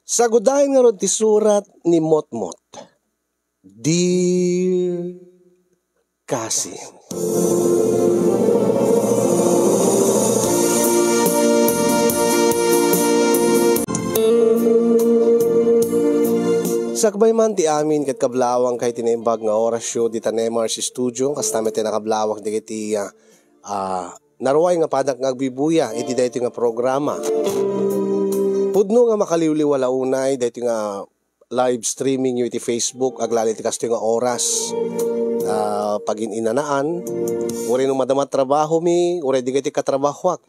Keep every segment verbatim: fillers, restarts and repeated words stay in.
Sagudayen ngarud ti surat ni Motmot. Dear Kasim. Sakbay man ti amin ket kablawang kay ti naimbag nga orasyo dita Nemar's Studio, kasta met ti nakablawak dagiti, ah, ah, naruay nga padak nga agbibuya iti daytoy nga programa. Pudno nga makaliwliwa la unay daytoy nga live streaming yo iti Facebook, aglalo iti kastoy nga oras. Ah, pagin-inanaan, uray no madama trabahomi, uray dagiti katrabahoak.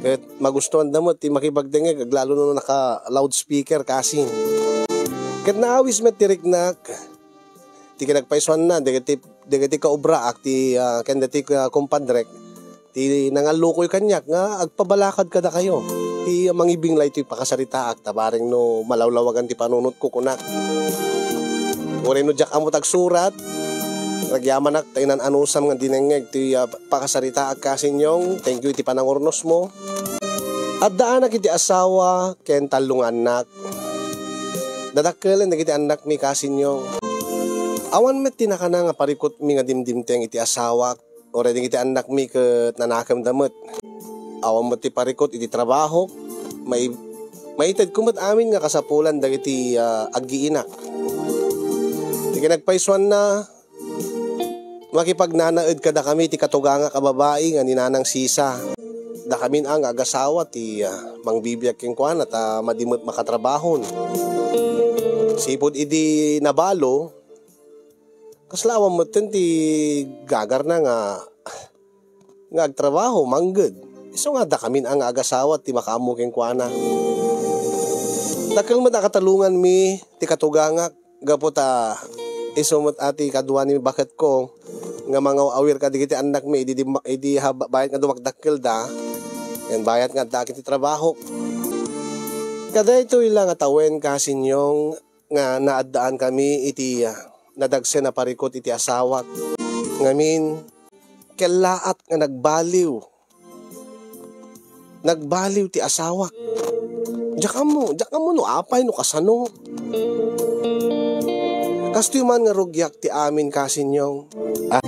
Ket magustuanda met ti makipagdengngeg, aglalo no naka-loudspeaker kasin. Ket naawis met ti riknak, ti kinagpaysuanna, dagiti, dagiti kaobraak, ti, ah, ken dagiti, ah, kumpadrek, ti nangallukoy kaniak nga agpabalakad kadakayo. Ti mangibinglay toy pakasaritaak, ta bareng no malawlawagan ti panunotko, kunak. Uray no diak ammo ti agsurat, nagyamanak ta inan-anusam nga dinengngeg ti, ah, pakasaritaak, Kasinyong. Thank you iti panangurnosmo. Addaanak iti asawa ken tallo nga annak. Dadakkelen dagiti annakmi, Kasinyong. Awan met ti nakana nga parikutmi nga dimdimteng iti asawak, uray dagiti annakmi ket nanakemda met. Awan met ti parikut iti trabahok. Mai-, maitedko met amin nga kasapulan dagiti, ah, aggiinak. Ti kinagpaysuanna, makipagnanaed kadakami ti katugangak a babai nga ni Nanang Sisa. Dakamin a nga agasawa ti, ah, mangbibiag kenkuana ta madi met makatrabahon. Sipud idi nabalo, kasla awan metten ti gagarna nga, nga agtrabaho, mangged. Isu nga dakamin a nga agasawa ti makaammo kenkuana. Dakkel met a katalonganmi ti katugangak gapu ta isu met a ti kadua ni baketko nga mangaw-awir kadagiti annakmi idi dimma-, idi ha-, bayat nga dumakdakkelda, ken bayat nga addaak iti trabaho. Kadaytoy la nga tawen, Kasinyong, nga naaddaankami iti, ah, nadagsen a parikut iti asawak. Ngamin, kellaat nga nagbaliw. Nagbaliw ti asawak. Diak ammo, diak ammo no apay no kasano. Kastoy man nga rugiak ti amin, Kasinyong. Ah.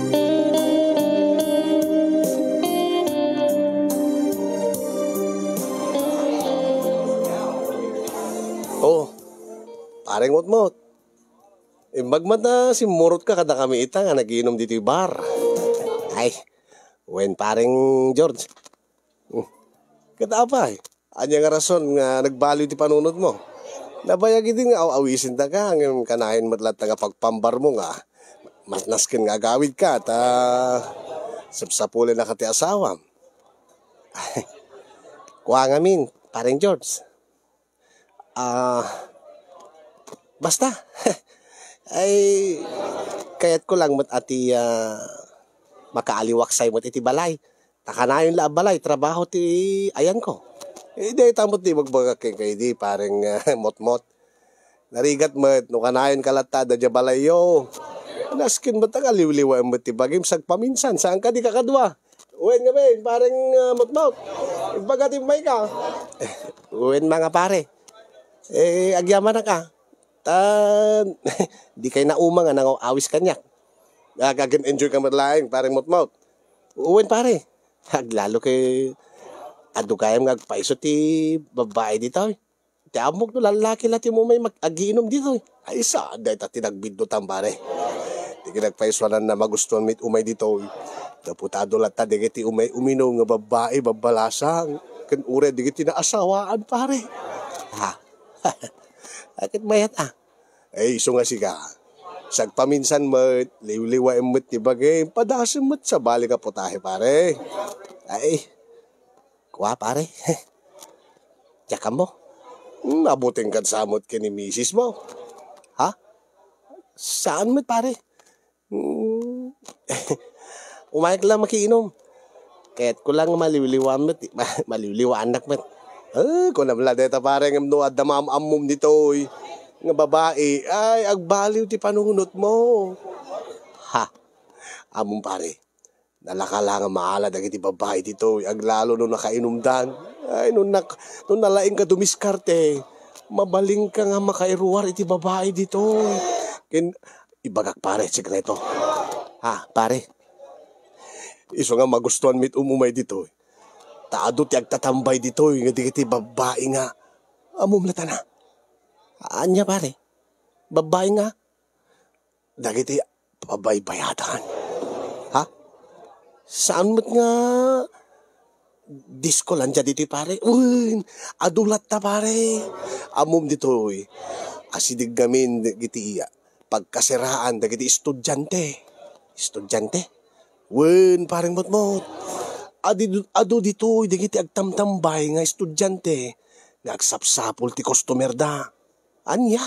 Oh, Pareng Motmot. Imbag met a simmurotka kadakami ita nga naginom ditoy bar. Ay, wen, Pareng George. Hmm. Ket apay, ania nga rason nga nagbaliw ti panunotmo? Nabayag idi nga aw-awisendaka, ngem kanayon met latta nga pagpambarmo nga mas nasken nga agawidka, ta sapsapulennaka ti asawam. Kua ngamin, Pareng George. Ah, basta. Ay, kayatko lang met a ti, ah, makaaliwaksay met iti balay. Ta kanayon la a balay, trabaho ti ayanko. Eh, dayta met ti ibagbagak kenka idi, Pareng, ah, Motmot. Narigat met, no kanayonka latta adda diay balayyo. Nasken met a kaliwliwaem met ti bagim, sagpaminsan, saan kadi kakadua? Wen ngamin, Pareng, ah, Motmot. Ibaga ti mayka. Wen, mga pare. Eh, agyamanak a. Ta, dikay nauma nga nangaw-awis kaniak. Ag-, agen-enjoy ka met laeng, Pareng Motmot. Wen, pare. Aglalo ket adu gayam nga agpayso ti babbai ditoy. Ti ammok no lallaki la ti umay mag-, agiinom ditoy. Ay, saan dayta ti nagbiddutan, pare? Ti kinagpaysuananna, magustuanmi ti umay ditoy. Gapu ta adu latta dagiti umay uminom nga babbai, babbalasang, ken uray dagiti naasawaan, pare. Ha? Ket mayat a. Ay, isu nga sika. Sagpaminsan met, liwliwaem met ti bagim, padasem met sabali nga putahe, pare. Ay, Kua, pare. Diak ammo. Hmm, abutengkan sa met ken ni misismo. Ha? Saan met, pare? Hmm. Umayek lang makiinom. Kayatko lang maliwliwaan met, ma-, maliwliwaannak met. Ah, kunam la dayta, pare, ngem no adda maam-ammom ditoy nga babai, ay, agbaliw ti panunotmo. Ha? Ammom, pare. Nalaka la nga maala dagiti babbai ditoy, aglalo no nakainumdan. Ay, no nak-, no nalaingka dumiskarte, Mabalinka nga makairuar iti babai ditoy. Ken, ibagak, pare, sikreto. Ha, pare? Isu nga magustuanmi ti umumay ditoy. Ta adu ti agtatambay ditoy nga dagiti babbai nga, ammom latta na. Ania, pare? Babbai nga? Dagiti pabaybayadan. Ha? Saan met nga diskolandia ditoy, pare? Wen, adu latta, pare. Ammom ditoy. Asideg ngamin dagiti pagkasiraan dagiti estudiante. Estudiante? Wen, pareng mutmut. Adi-, adu ditoy dagiti agtamtambay nga estudiante nga agsapsapul ti customer da. Ania?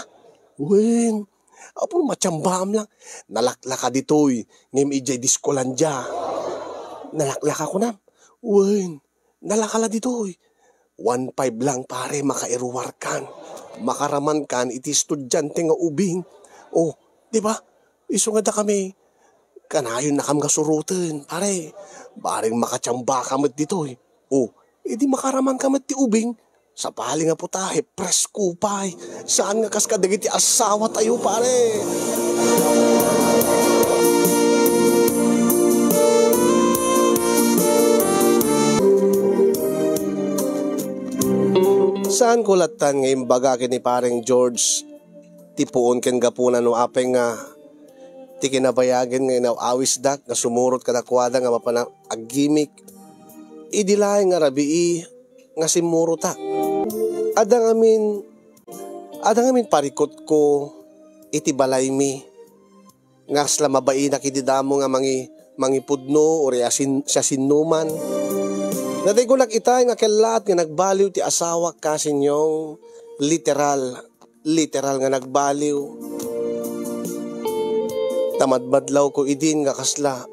Wen, apo, matiambaam lang. Nalaklaka ditoy, ngem idiay diskolandia. Nalaklaka, kunam? Wen, nalaka la ditoy. One five lang, pare, makairuarkan. Makaramankan iti estudiante nga ubing. O, di ba? Isu nga dakami, kanayonnakam nga suroten, pare. Bareng makatiambaka met ditoy. O, idi makaramanka met ti ubing, sapay nga putahe, presko pay. Saan nga kas kadagiti asawatayo, pare? Saanko lattan nga imbaga ken ni Pareng George ti puon ken gapuna no apay nga ti kinabayagen nga inaw-awisdak nga sumurot kadakuada nga mapan aggimik idi laeng a rabii nga simmurotak. Adda ngamin, adda ngamin parikutko iti balaymi nga kasla mabainak idi damo nga mangi-, mangipudno uray asin-, siasinoman. Nadaygonak itay nga kellaat nga nagbaliw ti asawak, kasinyo, literal, literal nga nagbaliw. Ta madmadlawko idin nga kasla,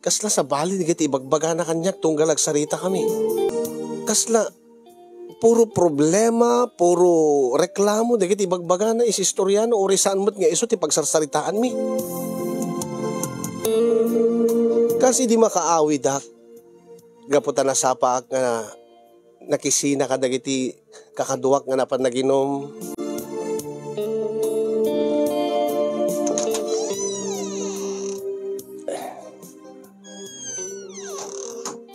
kasla sabali dagiti ibagbagana kaniak tunggal agsaritakami. Kasla puro problema, puro reklamo dagiti ibagbagana, isistoriana, uray saan met nga isu ti pagsarsaritaanmi. Kas idi makaawidak, gapu ta nasapaak nga nakisina kadagiti kakaduak nga napan naginom.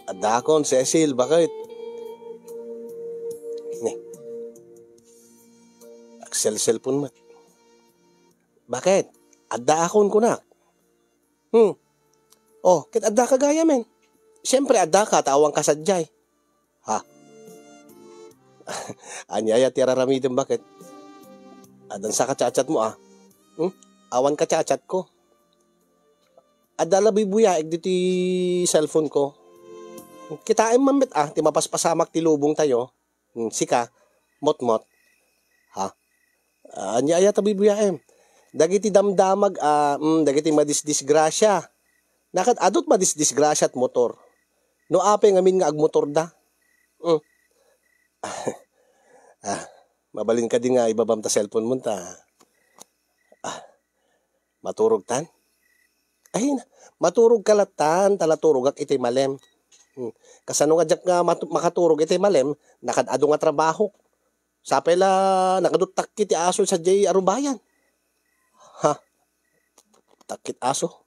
Addakon, Cecil, bakit? Ne. Agsel-cellphone met. Bakit? Addaakon, kunak. Hmm. O, ket addaka gayamen. Siempre, addaka, ta awanka sadiay. Ha? Ania aya ti ar-aramidem, bakit? Addan sa ka chat-chatmo, a. Hmm? Awan ka chat-chatko. Adda la buy-buyaek ditoy cellphone ko. Kitaem man met, a, ti mapaspasamak ti lubongtayo. Hmm, sika, motmot. Ha? Ah, ania aya ta buy-buyaem? Dagiti damdamag, a, hmm, dagiti madisdisgrasia. Nakad-, adu't madisdisgrasia ti motor. No apay ngamin nga agmotorda? Hmm. Ah, mabalin kadi nga ibabam ta cellphone mo ta. Ah, maturogtan? Ay, maturogka lattan, ta naturogak iti malem. Hmm. Kasano nga diak nga matu-, makaturog iti malem, nakad-adu nga trabahok. Sapay la, nakadu't takki ti aso sadiay arubayan. Ha? Takkit aso?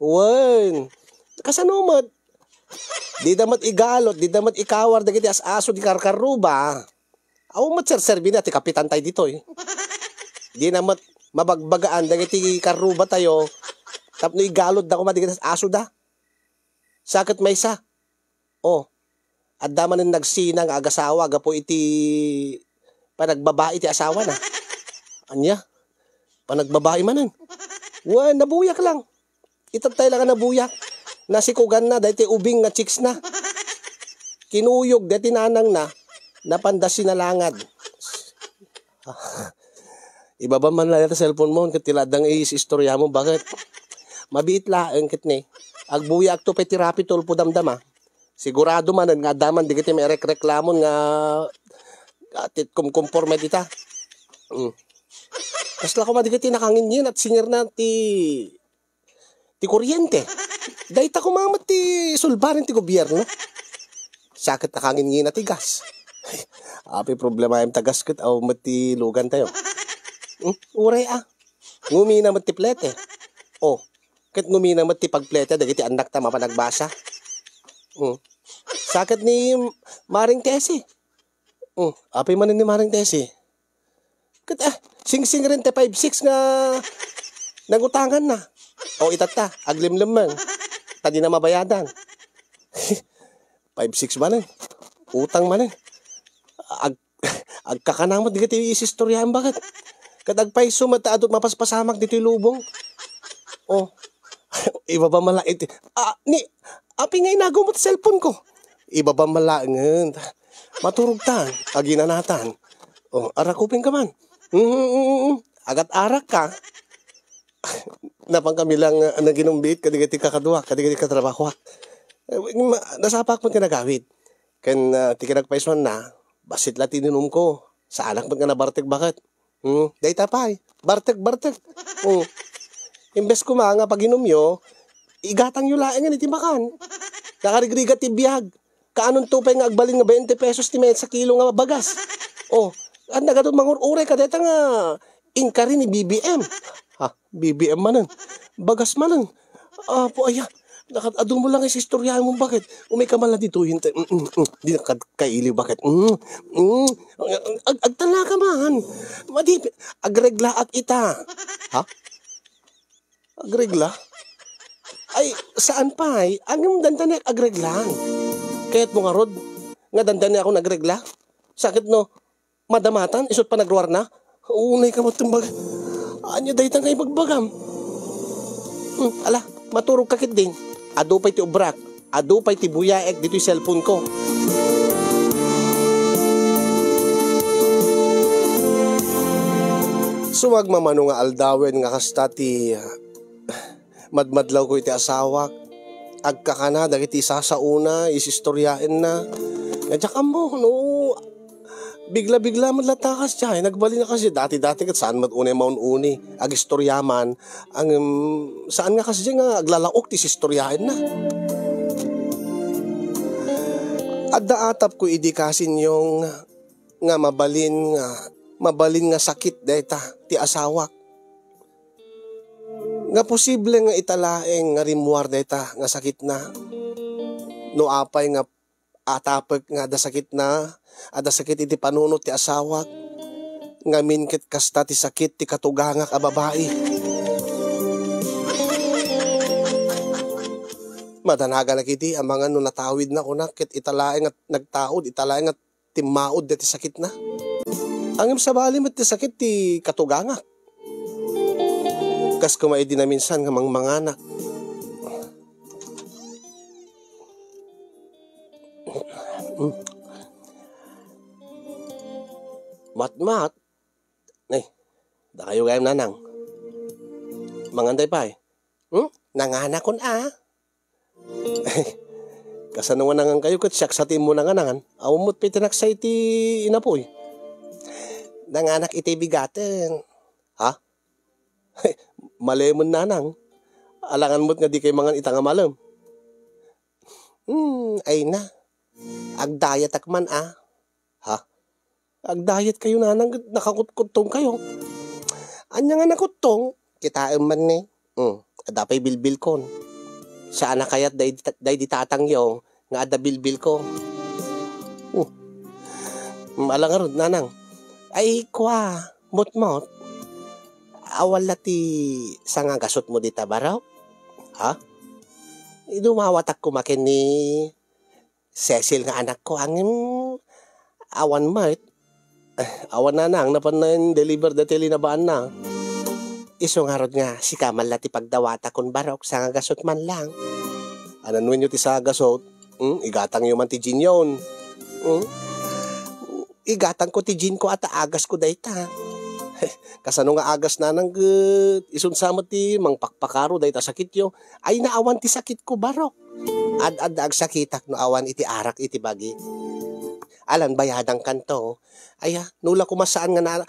Wen, kasano met? Dida met igalot, dida met ikawar dagiti as-aso di karkarruba. Awan met serserbina ti kapitantay ditoy. Dina met mabagbagaan dagiti karrubatayo tapno igalotda koma dagiti as-asoda. Sa ket maysa, o, adda manen nagsina nga agasawa gapu iti panagbabai ti asawana. Ania? Panagbabai manen? Wen, nabuyak lang. Itattay lang a nabuyak. Nasikuganna daytoy ubing nga chicks na. Kinuyog daytoy nanangna, napanda sinalangad. Ibabam man la dayta cellphone mo, ket ti la adda nga is-istorya mo, bakit? Mabiit laeng ket ni. Agbuyaakto pay ti Raffy Tulfo damdama. Sigurado manen nga adda man dagiti mairekreklamon nga, nga ti kumkumporme dita. Mm. Kasla koma dagiti nakangingin at singirna ti, ti kuryente. Dayta koma met ti sulbaden ti gobierno. Sa ket nakangingina ti gas. Apay problemaem ta gasket awan met ti lugantayo. Hmm, uray a. Ngumina met ti plete. O, ket ngumina met ti pagplete dagiti annakta mapan agbasa. Hmm. Saket ni Maring Tessie. Hmm, apay manen ni Maring Tessie? Ket, ah, singsingren ti five six nga nangutanganna. O, itatta, aglemlemmeng. Ta dina mabayadan. Five six manen. Utang manen. Ag-, agkakana met dagiti isistoriaem baket. Ket agpayso met ta adu ti mapaspasamak ditoy lubong. O, ibaba man laeng iti, ah, ni, apay nga inagum met cellphone ko? Ibaba man laengen. Maturogtan, aginanatan. O, arakupenka man. Mm, mm, mm, mm. Agat-arakka. Napankami lang, ah, naginumbiit kadagiti kakaduak, kadagiti katrabahoak. Eh, ma-, nasapak met nga nagawid. Ken, ah, ti kinagpaysuanna, bassit la ti ininumko. Saanak met nga nabartek baket. Hmm, dayta pay. Bartek, bartek. Hmm. Imbes koma nga paginumyo, igatangyo laengen iti makan. Nakarigrigat ti biag. Kaanonto pay nga agbalin nga twenty pesos ti maysa kilo nga bagas? O, adda kadi mangur-uray kadayta nga inkari ni B B M. Ha, B B M manen. Bagas manen. Apo aya, nakat-, adu mo lang istoriaem baket. Umayka man la ditoy, hintay. Mm, mm, mm. Dina kad-, kailiw baket. Mm, mm. Ag-, agtalaka man. Madi, agreglaak ita. Ha? Agregla? Ay, saan pay? Ngem dandaniak agregla. Kayatmo ngarud nga dandaniakon agregla? Saket no, madamatan, isut panagruarna? Unayka met ti baga. Ania dayta nga ibagbagam? Hmm, ala, maturogka ketdin. Adu pay ti obrak. Adu pay ti buyaek ditoy cellphone ko. Sumagmamano nga aldawen nga kasta ti madmadlawko iti asawak. Agkakana dagiti sasaona, isistoriaenna. Nga diak ammo no bigla-bigla met latta kasdiay, nagbalin a kasdiay. Dati-dati ket saan met unay maun-uni. Agistoriaman, ngem saan nga kasdiay nga aglalaok ti isistoriaenna. Adda atapko idi kasin, Yong, nga mabalin nga, mabalin nga sakit dayta ti asawak. Nga posible nga ita laeng nga rimmuar dayta nga sakitna. No apay nga atapek nga adda sakitna, adda sakit iti panunot ti asawak, ngamin ket kasta ti sakit ti katugangak a babai. Madanaganak idi amangan no natawidna, kunak, ket ita laeng nga nagtaud, ita laeng nga timmaud dayta sakitna. Ngem sabali met ti sakit ti katugangak. Kas koma idi naminsan nga mangmanganak. Matmat. Nay, dakayo gayam, Nanang. Mangan tay pay. Hmm? Nanganakon a. Kasano nga nangankayo ket siak sa ti immo nanganan? Awan met pay ti naksa iti inapoy. Nanganak iti bigaten. Ha? Malemen, Nanang. Alangan met nga dikay mangan ita nga malem. Hmm, ay na. Agdayatak man a. Ha? Agdayat kayo, Nanang, ket nakakutkuttong kayo. Anya nga nakuttong? Kitaem man ni. Hmm, adda pay bilbilkon. Saan a kayat daydi, daydi tatangyo nga adda bilbilko. Hmm. Hmm, ala ngarud, Nanang. Ay, kua, mutmot. Awan la ti sangagasutmo dita barok? Ha? Idumawatak koma ken ni Cecil nga anakko, ngem awan met. Eh, awan, Nanang, napan na-deliver dayta linabaanna. Isu ngarud nga, sika man la ti pagdawatakon barok, sangagasut man lang. Ananuenyo ti sangagasut? Hmm? Igatangyo man ti ginyon. Hmm? Igatangko ti ginko a ta agasko dayta. Kasano nga agas, Nanang, ket isun sa met ti mangpakpakaro dayta sakityo? Ay, naawan ti sakitko barok. Ad-adda agsakitak no awan iti arak iti bagi. Alan, bayadangkanto. Aya, no la koma saan nga na,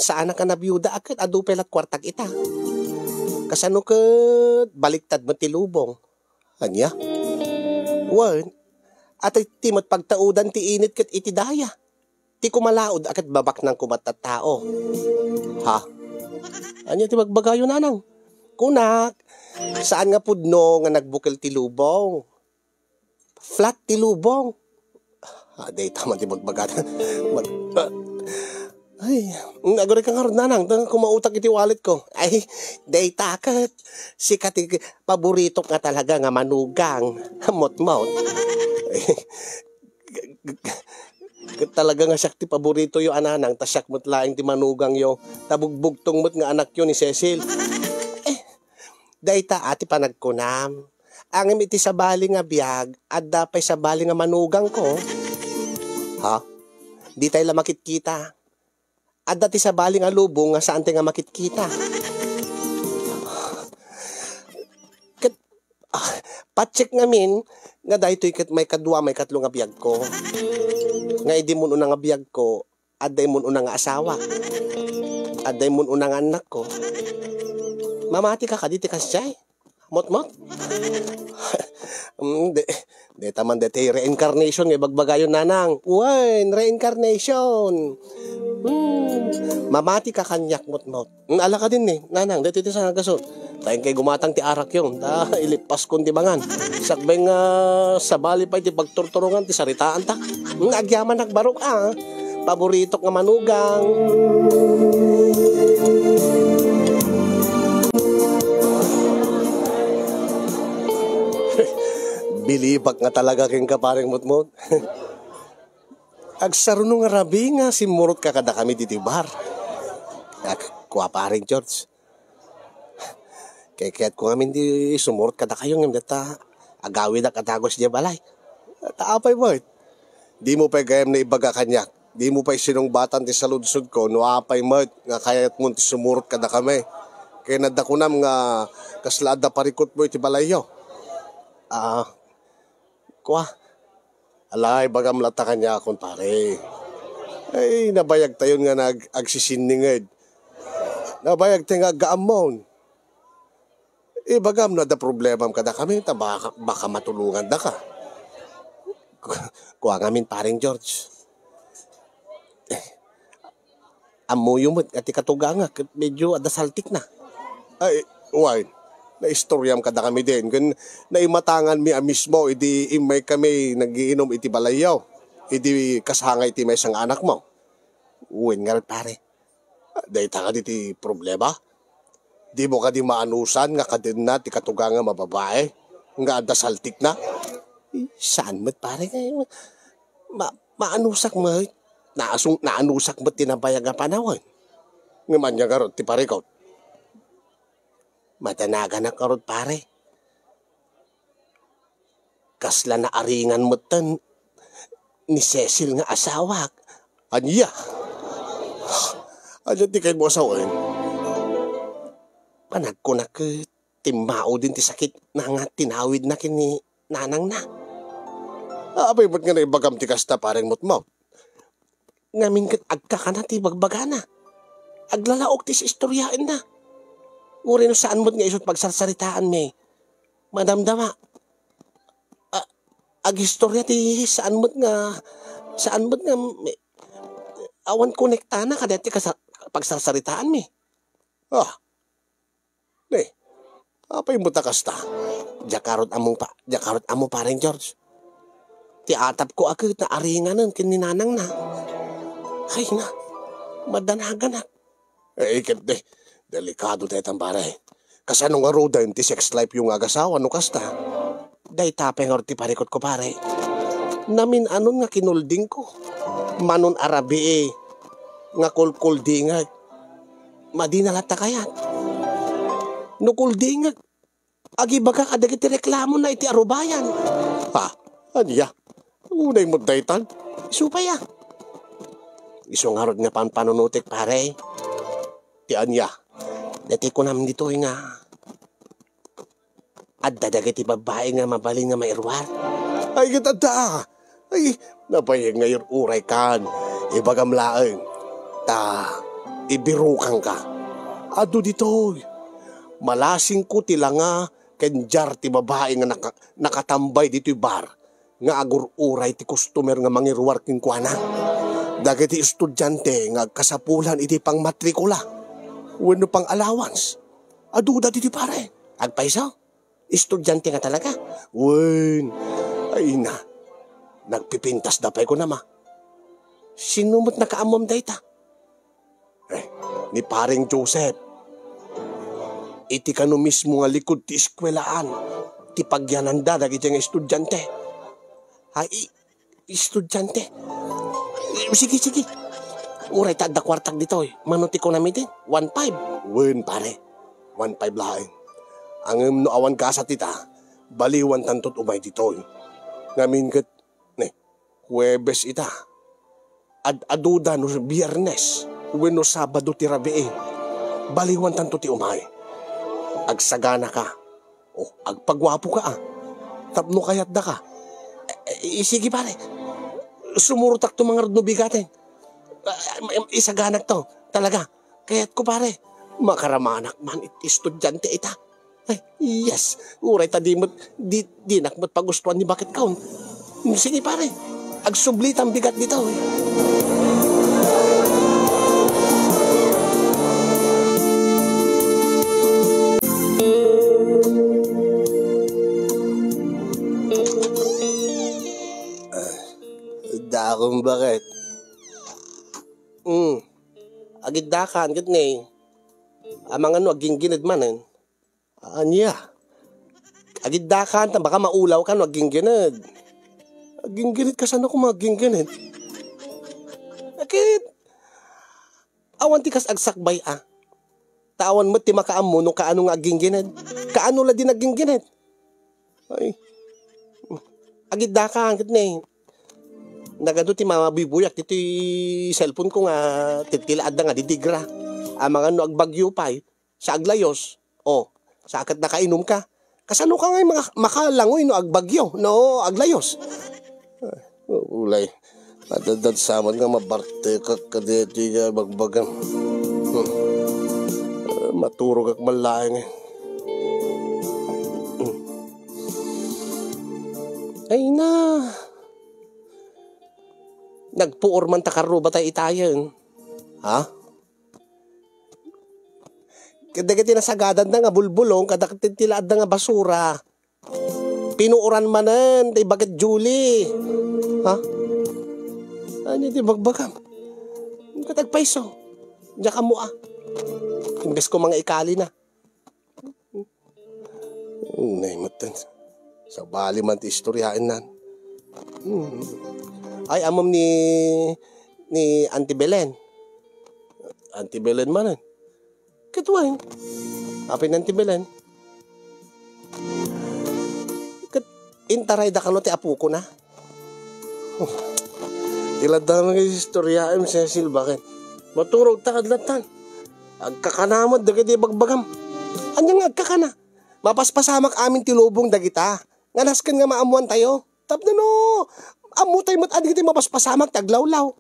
saanak a nabiuda, ket adu pay la kuartak ita. Kasano ket baliktad met ti lubong? Ania? Wen, Ati ti met pagtaudan ti init ket iti daya. Ti kumalaod a ket babaknang koma tattao. Ha? Ania ti bagbagayo, nanang? Kunak, saan nga pudno nga nagbukel ti lubong. Flat ti lubong. Ah, dayta man ti bagbagana. Mag-, ah, ay, mm, aguray ka ngarud, nanang, ta kumautak iti wallet ko. Ay, dayta ket. Sika ti paboritok nga talaga nga manugang. Motmot. Ket talaga nga siak ti paboritoyo a nanang, ta siak met laeng ti manugangyo, ta bugbugtong met nga anakyo ni Cecil. Eh, dayta a ti panagkunam. Ngem iti sabali nga biag, adda pay sabali nga manugangko. Ha? Ditay la makitkita. Adda ti sabali nga lubong nga saantay nga makitkita. Ket, ah, patsek ngamin nga daytoy ket maikadua, maikatlo nga biagko. Nga idi mun-una nga biagko, adda immun-una nga asawa. Adda immun-una nga annakko. Mamatika kadi ti kasdiay? Motmot? Mm, de, deta man deti reincarnation nga ibagbagayon, nanang. Wen, reincarnation. Hmm, mamati ka kaniak, Motmot. Mm, ala kadin ni, nanang, deti ti sangagasot. Tayo kay gumatang ti arak yun. Ta, ilipas kun ti bangan. Sakbay nga sabali pa iti pagturturungan ti saritaan ta. Mm, agyaman nagbarok, ah. Paboritok nga manugang. Bilibak nga talaga kenka, pareng Mutmut. Agsaruno nga rabii nga simmurot ka kadakami ditoy bar. Ak-, kua, pareng George. Kayatko ngamin ti sumurot kadakayo ngem dita agawidak a dagus diay balay. Ta apay met? Dimo pay gayam naibaga kaniak. Dimo pay sinungbatan ti saludsodko no apay met nga kayatmon ti sumurot kadakami. Ken adda kunam nga kasla adda parikutmo iti balayyo. Ah, kua. Ala, ibagam latta kaniakon, pare. Ay, nabayagtayon nga nag-, agsisinninged. Nabayagtayo nga aggaammon. Ibagam no adda problemam kadakami, ta baka, baka matulongandaka. Kua ngamin, pareng George. Ammoyo met nga ti katugangak ket medyo adda saltikna. Ay, wen, naistoriam kadakami din, ken naimatanganmi a mismo idi immaykami nagiinom iti balayyo, idi kasangay ti maysa nga anakmo. Wen ngarud, pare. Dayta kadi ti problema? Dimo kadi maanusan nga kadenna ti katugangam a babae nga adda saltikna? Eh, saan met, pare, nga ma-, maanusak met. Naasung-, naanusak met ti nabayag a panawen. Ngem ania ngarud ti parikut? Madanaganak ngarud, pare. Kasla naaringan metten ni Cecil nga asawak. Ania? Ania ti kayatmo a sawen? Panagkunak ket timmauden ti sakitna nga tinawidna ken ni nanangna. Apay met nga naibagam ti kasta, pareng Mutmut? Ngamin ket agkakana ti bagbagana. Aglalaok ti istoryaenna. Uray no saan met nga isu ti pagsarsaritaanmi. Madamdama. A-, agistorya ti saan met nga, saan met nga, me-, awan konektana kadaytoy kasa-, pagsarsaritaanmi. Ah, Di, apay met a kasta? Diak ngarud ammo pa, diak ngarud ammo, pareng George. Ti atapko a ket naaringanen ken ni nanangna. Ay na, madanaganak. Eh, iket di, delikado daytan, pare. Kasano ngaruden ti sex life yo nga agasawa no kasta? Dayta pay ngarud ti parikutko, pare. Namin-anon nga kinuldingko. Manon a rabii nga kulkuldingek. Madina latta kayat. No kuldingek, agibagak a dagiti reklamona iti arubayan. Ha? Ania? Unay met daytan? Isu pay a. Isu ngarud nga panpanunotek, pare. Ti ania? Daytoy kunam ditoy nga adda dagiti babbai nga mabalin nga mairuar. Ay, ket adda! Ay, nabayag nga ir-uray kan. Ibagam laeng. Ta, ibirukangka. Adu ditoy. Malasingko ti langa ken diar ti babai nga naka-, nakatambay ditoy bar. nga agur-uray ti customer nga mangiruar kenkuana. Dagiti estudiante nga agkasapulan iti pangmatrikula wenno pang-allowance, aduda ditoy, pare. Agpayso? Estudiante nga talaga? Wen, ay na, nagpipintasda pay kunam a. Sino met nakaammom dayta? Eh, ni Pareng Joseph. Iti kano mismo nga likod ti eskuelaan, ti pagyananda dagiti nga estudiante. Ay, estudiante. Sige, sige. Uray ta adda kuartak ditoy. Mano ti kunam iti? One five. Wen, pare. One five laeng. Ngem no awan gasat ita, baliwan tanto umay ditoy. Ngamin ket, ne, Huwebes ita. Ad-aduda no Biernes wenno Sabado ti rabii. Baliwan tanto ti umay. Agsagana ka. O, agpaguapo ka, a. Tapno kayatda ka. Eh, eh, sige, pare. Sumurotak to mangarud no bigaten. Ah, isaganak to. Talaga. Kayatko, pare. Makaramanak man iti estudiante ita. Ay, yes. Uray ta di met, di, dinak met pagustuan ni Bakit Kaon. Sige, pare. Agsublitan bigat dita, eh. Dakon, Bakit. Hmm. Agiddakan, ket ne. Amangan no agginggined manen. Ania? Agiddakan, ta baka maulaw ka no agginggined. Agginggined, kasano ko maagginggined? Ket, awan ti kas agsakbay, a. Ta awan met ti makaammo no kaano nga agginggined. Kaano la din agginggined? Ay. Agiddakan, ket ne. Nagadu ti mamabibuyak ditoy cellphone ko nga titila adda nga didigra. Amangan no agbagyo pay, sa aglayos. O, sa ket nakainom ka. Kasano ka ngay maka-, makalangoy no agbagyo, no aglayos? Ah, ulay. Adadad saman nga mabartekak kadeti nga bagbagam. Hmm. Ah, maturogak man laeng, eh. Hmm. Ay na. Nagpuor man ta karruba tay itayen. Ha? Ket dagiti nasagadanda nga bulbulong, kadagiti ti laadda nga basura. Pinuoran manen, ti Bakit Julie. Ha? Ania ti bagbagam? Ket agpayso. Diak ammo, a. Imbes ko mangaikali na. Nay, metten. Sabali man ti istoryaennan. Hmm. Ay, ammom ni, ni Auntie Belen. Auntie Belen manen. Ket wen. Apay ni Auntie Belen? Ket intarayda kano ti apokona. Ti laeng nga istoryaem, Cecil, Bakit? Maturog ta kadlatan. Agkakana met dagiti bagbagam. Ania nga agkakana? Mapaspasamak amin ti lubong dagita. Nga nasken nga maammoantayo. Tapno no, ammotay met a dagiti mapaspasamak ti aglawlaw.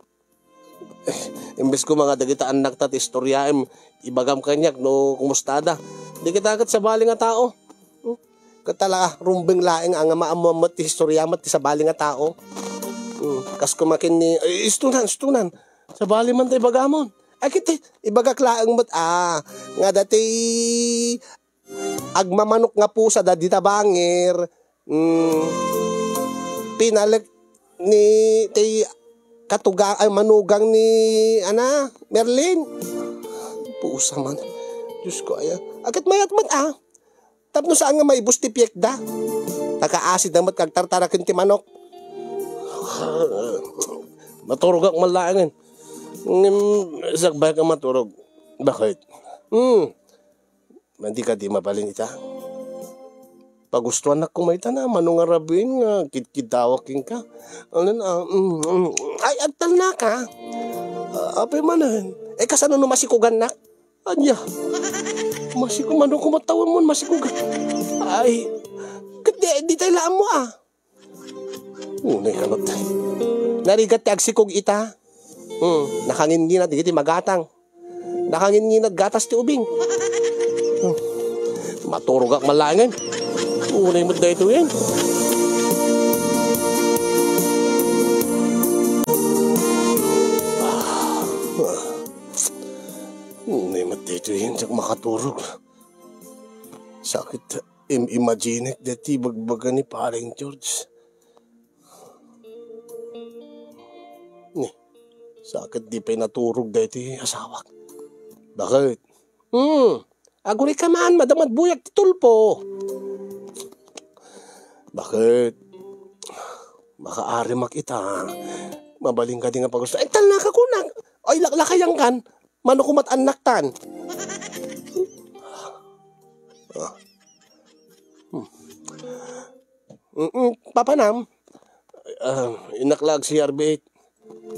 Imbes ko nga dagita annakta ti istoryaem, ibagam kaniak no kumustada. Dagita ket sabali nga tao. Hmm? Ket talaga, rumbeng laeng a nga maammoan met ti istorya met ti sabali nga tao. Hmm, kas kumakin ni, ay, istunan, istunan. Sabali man ta ibagamon. Ay, ket, ibagak laeng met, a, nga dati agmamanok nga pusa da dita bangir, mm, pinalek ni, ti katuga-, ay, manugang ni, ana, Merlin. Pusa man. Diyos ko, aya. Aket mayat met, a. Tapno saan nga maibus ti piekda. Nakaasid da met kagtartaraken ti manok. Maturogak man laengen. Ngem, sakbay ka maturog. Bakit? Hmm. Madi ka di mabalin ita? Pagustuanak koma ita na, mano nga rabiin nga kitkitawak kenka. Anan, a, mm, mm. Ay, agtalna ka. A, apay manen. E, kasano no masikugannak? Ania? Masiku-, mano koma tawen mon masikugan? Ay, ket di, di tay laam mo, a. Unay ka met. Narigat ti agsikog ita. Hmm, nakangingina dagiti magatang. Nakangingina gatas ti ubing. Hmm. Maturogak man laengen. Unay met daytoyen. Unay met daytoy, diak makaturog. Sakit im-, imaginek daytoy ibagbaga ni Paring George. Ni, sakit di pay naturog daytoy asawak. Bakit? Hmm, agurika man, madamag buyak ti tulpo. Bakit? Makaarimak ita. Mabalin kadi nga pagusto. Ay, talna ka kunak. Ay, laklakayan kan. Mano kumat annak tan? Ah. Hmm. Mm, papanam. Ah, innak la ag-C R B eight.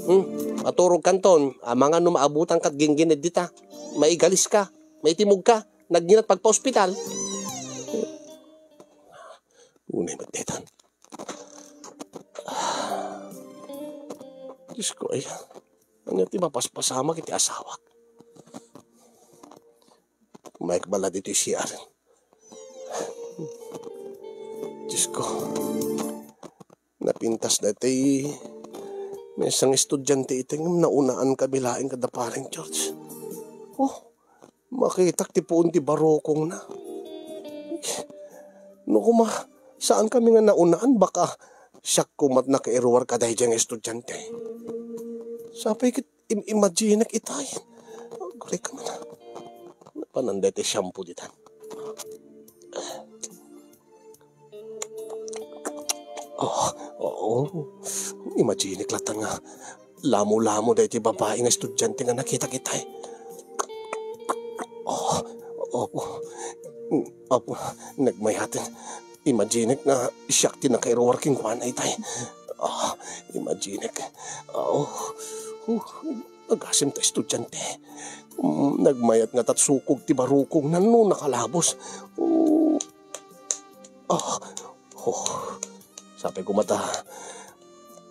Hmm, maturog kanton, amangan no maabutan kat ginggined dita. Maigalis ka, maitimog ka, nagngina't pagpa-ospital. Unay met daytan. Diyos ko, ay. Ania ti mapaspasamak iti asawak? Umayek bala ditoy C R. Diyos ko. Napintas daytoy maysa nga estudiante iti ngem naunaan kami laeng kada Paring George. Oh, makitak ti puon ti barukongna. No kuma, saan kami nga naunaan, baka siak kumat nakairuar kadaydiay nga estudiante. Sapay ket im-, imaginek itay. Agurek man. Napanan daytoy shampoo ditan. Oh, oo. Imaginek latta nga lamo-lamo daytoy babai nga estudiante nga nakitak itay. Oh, opo. Opo, nagmayaten. Imaginek nga siak ti nakairuar kenkuana itay. Ah, imaginek. Oh, oh, agasem ta estudiante. Mm, nagmayat nga tatsukog ti barukongna no nakalabos. Oh. Ah, oh. Sapay koma ta,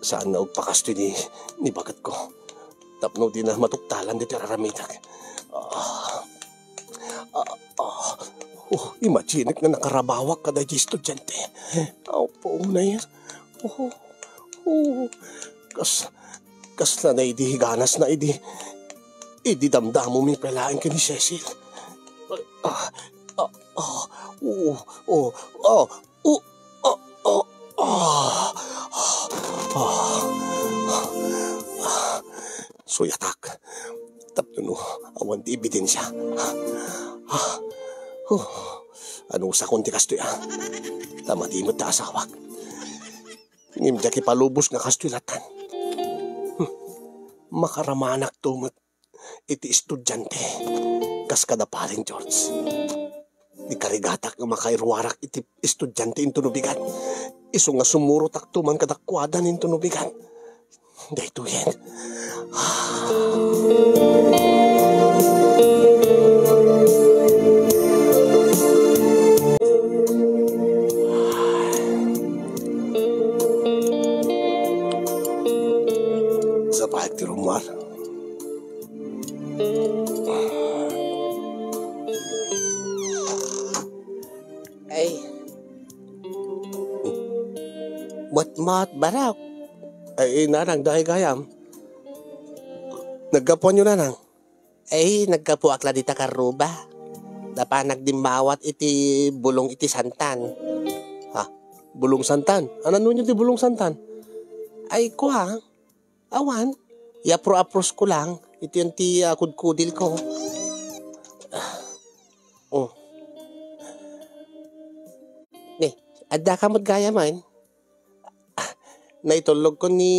saan nga agpakastoy ni, ni baketko. Tapno dina matuktalan ditoy ar-aramidek. Ah. Ah, ah. Oh, imaginek nga nakarabawak kadaydi estudiante. Aw, paunay. Oh, oh. Kas, kasla na idi higanasna idi, idi damdamomi pay laeng ken ni Cecil. Ah, ah, ah. Oh, oh, oh. Oh, oh, oh, ah, ah, ah. Suyatak. Tapno no awan ti ebidensia. Ah, huh. Anusakon ti kastoy, ah. Ta madi met ta asawak. Ngem diak ipalubos nga kastoy latan. Hmm. Makaramanak to met iti estudiante, kas kada Paring George. Di karigatak nga makairuarak iti estudiante intono bigat. Isu nga sumurotak to man kadakuada intono bigat. Daytoyen. Sa pahit ti rummuar. Ay. Matmat, barok. Ay, nanang, dahil gayam. Naggapuan yo, nanang? Ay, naggapuak la dita karruba. Napan nagdimmawat iti bulong iti santan. Ha? Bulong santan? Anan wenyo ti bulong santan? Ay, kua. Awan, iapro-apros ko lang, iti yan ti, ah, kudkudil ko. Ah, oh. Ni, adda ka met gayam? Ah, naitulog ko ni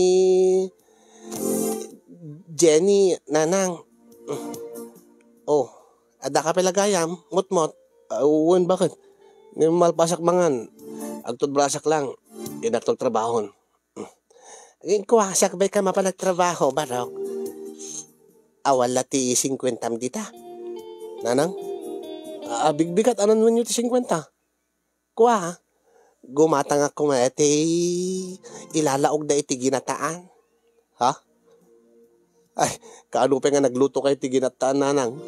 Jenny, nanang. Oh, adda ka pay la gayam, mutmot? Ah, wen, bakit? Ngem malpasak mangan. Agtutbrasak lang. Inakto trabahon. Kua, siak pay ka mapan agtrabaho, barok. Awan la ti singkuentam dita. Nanang? Ah, bigbigat, anan wenyo ti singkuenta? Kua, gumatangak koma iti ilalaokda iti ginataan. Ha? Ay, kaano pay nga nagluto kayo ti ginataan, nanang?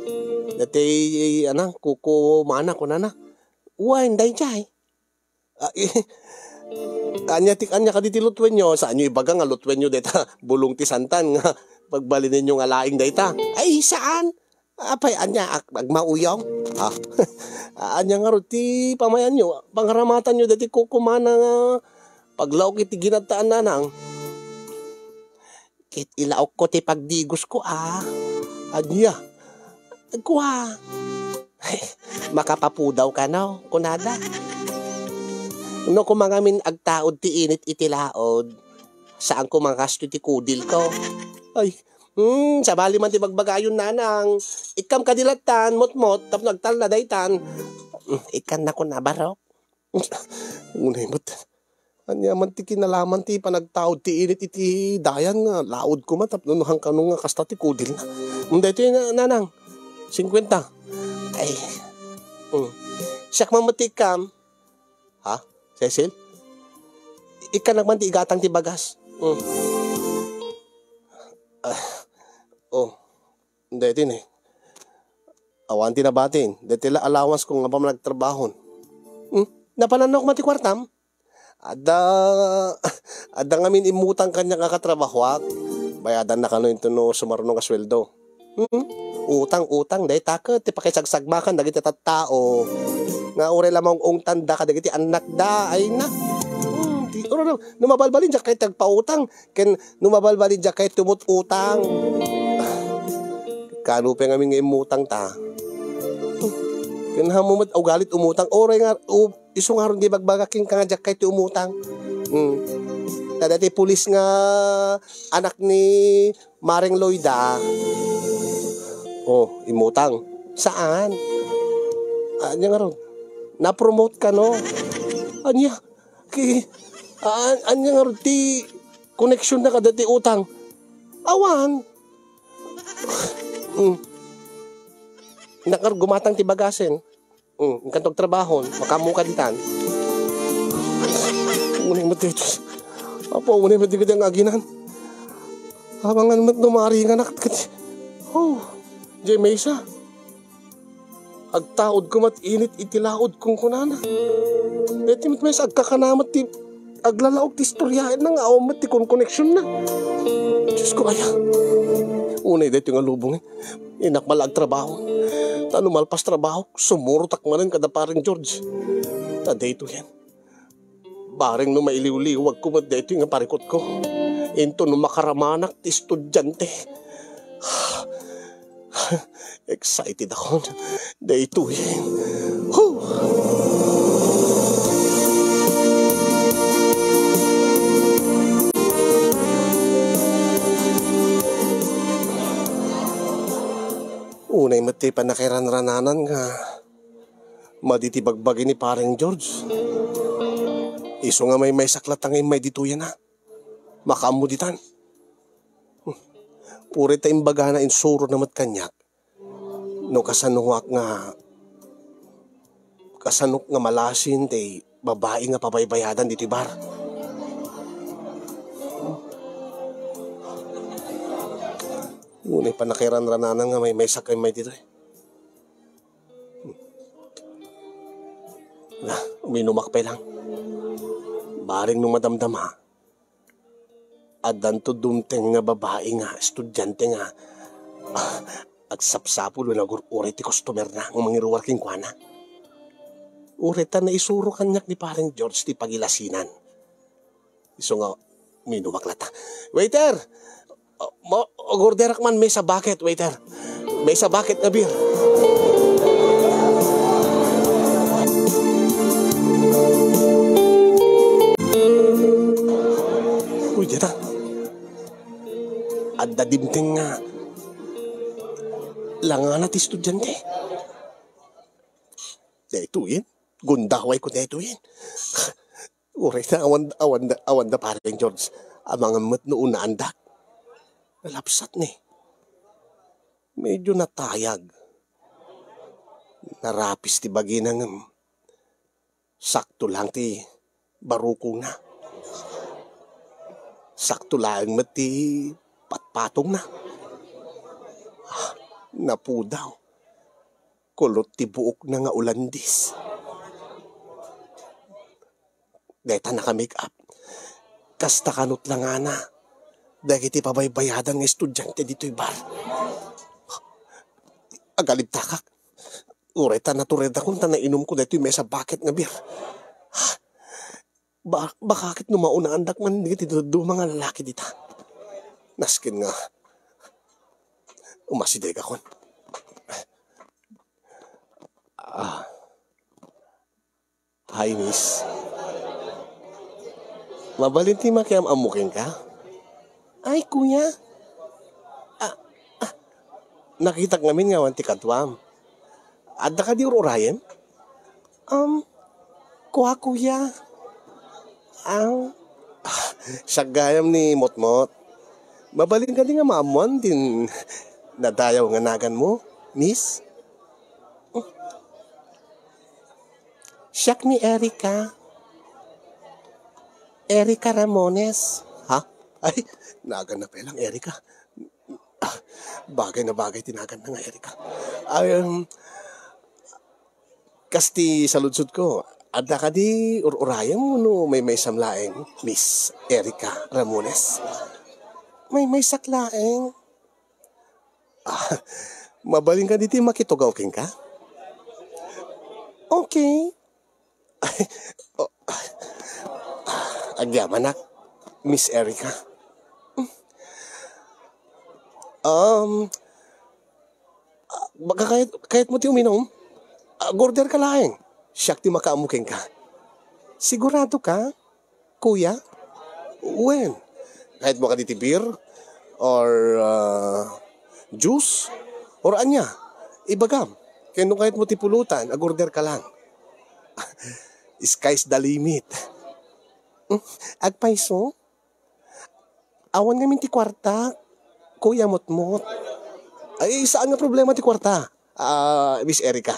Dati, anang, kuko, mana, kunana. Wen, daydiay. Ah, eh, ania ti, ania kadi ti lutwenyo? Saanyo ibaga nga lutwenyo dayta bulong ti santan nga pagbalinenyo nga laing dayta? Ay, saan? Apay, ania, ag-, agmauyong? Ha? Ania ngarud ti pamayanyo? Pangaramatanyo daytoy kukumana nga paglaok iti ginadtaan, nanang? Ket ilaokko ti pagdigosko, a. Ania? Kua. Makapapudaw kano, kunada. No koma ngamin agtaud ti init iti laod, saanko mangasto iti kudilko. Ay, hmm, sabali man ti bagbagayon, nanang. Ikkam kadi lattan, motmot, tapno agtalna daytan. Hmm, ikkannakon a barok. Unay met. Ania man ti kinalaman ti panagtaud ti init iti dayan nga laod koma tapno no han kano nga kasta ti kudilna. Mm, daytoy na, nanang. Singkwenta. Ay. Mm. Siak man met ti ikkam. Ha? Cecil? Ikkanak man ti igatang ti bagas. Mm. Ah. Oh. Daytoy ne. Awan ti nabatin. Daytoy la allowance ko nga apan nagtrabahon. Hmm? Napananok man ti kuartam? Adda, adda ngamin immutang kaniak nga katrabahoak. Bayadanna kano intono sumarno nga sueldo. Hmm? Utang, utang. Dayta ket ti pakisagsagmakan dagiti tattao. Nga uray la maung-ungtanda kadagiti annakda. Ay na. Hmm, ti, uro, no, no mabalbalin diak ket agpautang. Ken no mabalbalin diak ket tumut-utang. Kano pay ngamin nga immutang ta? Ken hammo met ugalit umutang. Oray nga, u-, isu ngarud ti ibagbaga kenka nga diak ket ti umutang. Hmm. Ta daytoy pulis nga anak ni Mareng Loida. Oh, immutang. Saan? Ania ngarud? Na-promote kano? Ania? Ki-, a-, ania ngarud ti koneksionna kadagiti utang? Awan. Mm. Nakar gumatang ti bagasen. Mm, inkanto agtrabahon, makaammo ka ditan. Unay met daytoy. Apo, unay met dagiti nga aginan. Amangan met no maringanak ket. Oh, diay maysa. Agtaud koma ti init iti laod, kunkunana. Daytoy met maysa agkakana met ti aglalaok ti istoryaenna nga awan met ti konkoneksionna. Diosko aya. Unay daytoy nga lubongen. Innak man la agtrabaho. Ta no malpas trabahok, sumurotak manen kada Pareng George. Ta daytoyen. Bareng no mailiwliwag ko met daytoy nga parikutko. Intono makaramanak ti estudiante. Excited akon. Daytoy. Huh! Unay met ti pannakairanrananan nga madi ti bagbagi ni Pareng George. Isu nga maymaysak latta nga immay ditoyen a. Makaammo ditan. Puri ta imbagana insurona met kaniak. No kasanoak nga, kasanok nga malasin ti babai nga pabaybayadan ditoy bar. Unay pannakairanrananan nga maymaysak immay ditoy. Na, uminumak pay lang. Bareng no madamdama, addanto dumteng nga babai nga estudiante nga, ah, agsapsapul wenno agur-uray ti customer-na nga mangiruar kenkuana. Uray ta naisuro kaniak ni Pareng George ti pagilasinan. Isu nga, uminumak latta. Waiter! Ah, ma-, orderak man maysa bucket, waiter. Maysa bucket nga beer. Uy, dita. Adda dimteng nga langana ti estudiante. Daytoyen, gundaway ko daytoyen. Uray ta awan, awan, awan da Pareng George. Amangan met no unaandak. Nalapsat ni. Medyo natayag. Narapis ti bagina ngem sakto lang ti barukongna. Sakto laeng met ti patpatongna. Ah, napudaw. Kulot ti buokna nga Olandis. Dayta naka-make up. Kasta kanot langana dagiti pabaybayadan nga estudiante ditoy bar. agalibtakak. Uray ta naturedakon ta nainumko daytoy maysa bucket nga beer. Ba-, baka ket no maunaandak man dagiti dadduma nga lalaki dita. Nasken nga, umasidegakon. Ah. Hi, miss. Mabalin ti makiam-ammo kenka? Ay, kuya. Ah, ah, nakitak ngamin nga awan ti kaduam. Adda kadi ur-urayem? Um, kua, kuya. Ah, siak gayam ni Motmot. Mabalin kadi nga maammoan din nadayaw nga naganmo, miss? Siak ni Erica. Erica Ramones. Ha? Ay, naganna pay lang Erica. Ah, bagay na bagay ti naganna nga Erica. Ay, um, kas ti saludsodko, adda kadi ur-urayem wenno maymaysam laeng, Miss Erica Ramones? Maymaysak laeng. Ah, mabalin kadi ti makitugaw kenka? Okay. Oh, agyamanak, Miss Erica. Um, baka kayat, kayatmo ti uminom? Ag-order ka laeng. Siak ti makaammo kenka. Sigurado ka? Kuya? Wen, kayatmo kadi ti beer? Or, ah, juice? Or ania? Ibagam. Ken no kayatmo ti pulutan, ag-order ka lang. Sky's the limit. Hmm, agpayso? Awan ngamin ti kuarta, Kuya Motmot. Ay, saan nga problema ti kuarta, ah, Miss Erica.